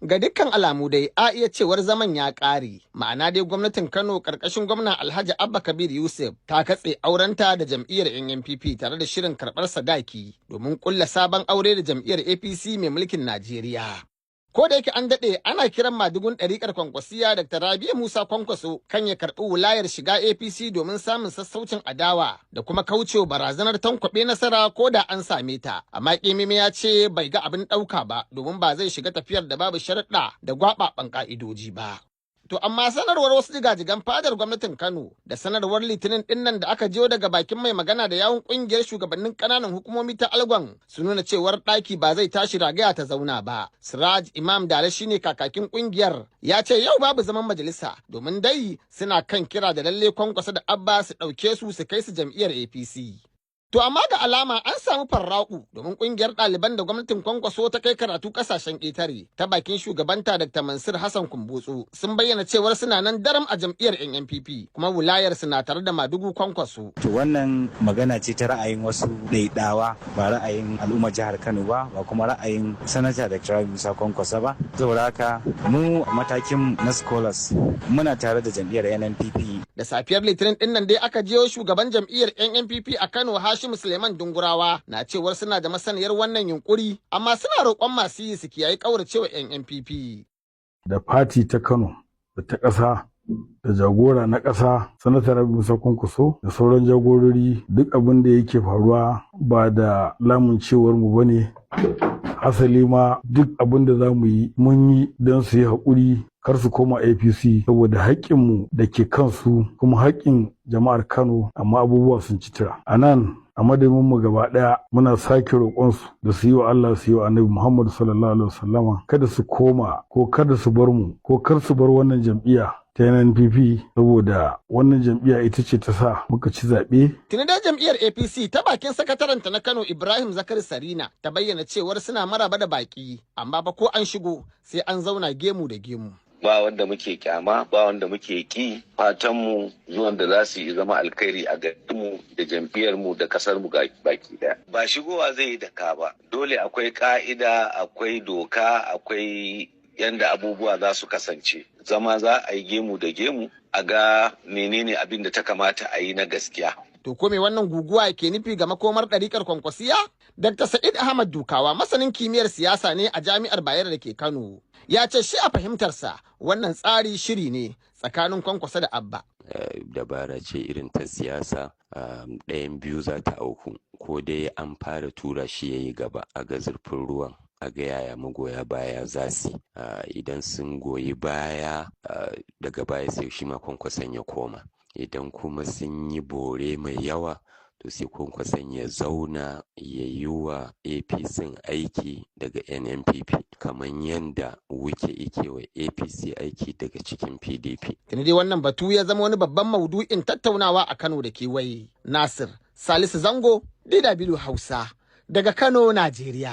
Ga dukkan alamu dai a iya cewar zaman ya ƙare. Ma'ana dai gwamnatin Kano ƙarƙashin gwamna Alhaji Abba Kabir Yusuf ta katse aurenta da jam'iyyar NNPP tare da shirin karɓar sadaki domin ƙulla sabon aure da jam'iyyar APC mai mulkin Najeriya. Ko da yake an daɗe ana kiran madugun ɗariƙar Kwankwasiya Dr. Rabi'u Musa Kwankwaso kan ya karɓi wulayar shiga APC domin samun sassaucin adawa da kuma kaucewa barazanar tankwaɓe nasara ko da an same ta. Amma ƙememe ya ce bai ga abin ɗauka ba domin ba zai shiga tafiyar da babu sharuɗa da gwaɓaɓan ƙa'idoji ba. To amma sanarwar wasu jigajigan fadar gwamnatin Kano da sanarwar Litinin dinnan da aka jiyo daga bakin mai magana da yawun kungiyar shugabannin kananan hukumomi ta Algon su nuna cewar ɗaki ba zai tashi ragaya ta zauna ba. Siraj Imam Dale shine kakakin kungiyar, ya ce yau babu zaman majalisa domin dai suna kan kira da lalle Kwankwaso da Abba su ɗauke su su kai su jam'iyyar APC. To amma ga alama an samu farraƙu domin ƙungiyar ɗaliban da gwamnatin Kwankwaso ta kai karatu ƙasashen ƙetare ta bakin shugabanta Dr. Mansur Hassan Kumbutsu sun bayyana cewar suna nan daram a jam'iyyar NNPP kuma wulayar suna tare da Madugu Kwankwaso. To wannan magana ce ta ra'ayin wasu ɗaiɗawa, ba ra'ayin al'ummar jihar Kano ba, ba kuma ra'ayin Sanata Dr. Rabi Musa Kwankwaso ba. Saboda haka mu matakin na scholars muna tare da jam'iyyar NNPP. Da safiyar Litinin ɗin nan dai aka jiyo shugaban jam'iyyar NNPP a Kano, Hashim Suleiman Dungurawa, na cewar suna da masaniyar wannan yunkuri amma suna roƙon masu yi su kiyayi ƙauracewa NNPP. Da fati ta Kano da ta ƙasa da jagora na ƙasa Sanata Rabi Musa Kwankwaso da sauran jagorori, duk abin da yake faruwa ba da lamuncewar mu bane. Hasali ma duk abin da za mu yi mun yi don su yi haƙuri kar su koma APC saboda haƙƙinmu da ke kansu kuma haƙƙin jama'ar Kano, amma abubuwa sun ci tura. A nan a madadin mu gaba ɗaya muna sake roƙonsu da su yi wa Allah, su yi wa Annabi Muhammad sallallahu alaihi wasallama, kada su koma ko kada su bar mu ko kar su bar wannan jam'iyya ta NNPP, saboda wannan jam'iyya ita ce ta sa muka ci zaɓe. Tuni dai jam'iyyar APC ta bakin sakatarenta na Kano Ibrahim Zakari Sarina ta bayyana cewar suna maraba da baki, amma ba ko an shigo sai an zauna gemu da gemu. Ba wanda muke kyama, ba wanda muke ki. Fatan mu zuwan da za su yi zama alkhairi a garinmu da jam'iyyar mu da kasar mu baki daya. Ba shigowa zai yi da ka ba, dole akwai ka'ida, akwai doka, akwai yanda abubuwa za su kasance. Zama za a yi gemu da gemu a ga menene abin da ta kamata a yi na gaskiya. To ko me wannan guguwa ke nufi ga makomar ɗariƙar Kwankwasiya? Dr. Sa'id Ahmad Dukawa masanin kimiyyar siyasa ne a Jami'ar Bayero da ke Kano. Ya ce shi a fahimtarsa wannan tsari shiri ne tsakanin Kwankwaso da Abba. Dabara ce irin ta siyasa, ɗayan biyu za ta auku: ko dai an fara tura shi ya yi gaba a ga zurfin ruwan, a ga yaya magoya baya za su, idan sun goyi baya daga baya sai shi ma Kwankwason ya koma, idan kuma sun yi bore mai yawa to sai Kwankwason ya zauna ya yi wa APC aiki daga NNPP kamar yadda Wike ike wa APC aiki daga cikin PDP. Tuni dai wannan batu ya zama wani babban maudu'in tattaunawa a Kano da kewaye. Nasir Salisu Zango, DW Hausa, daga Kano, Najeriya.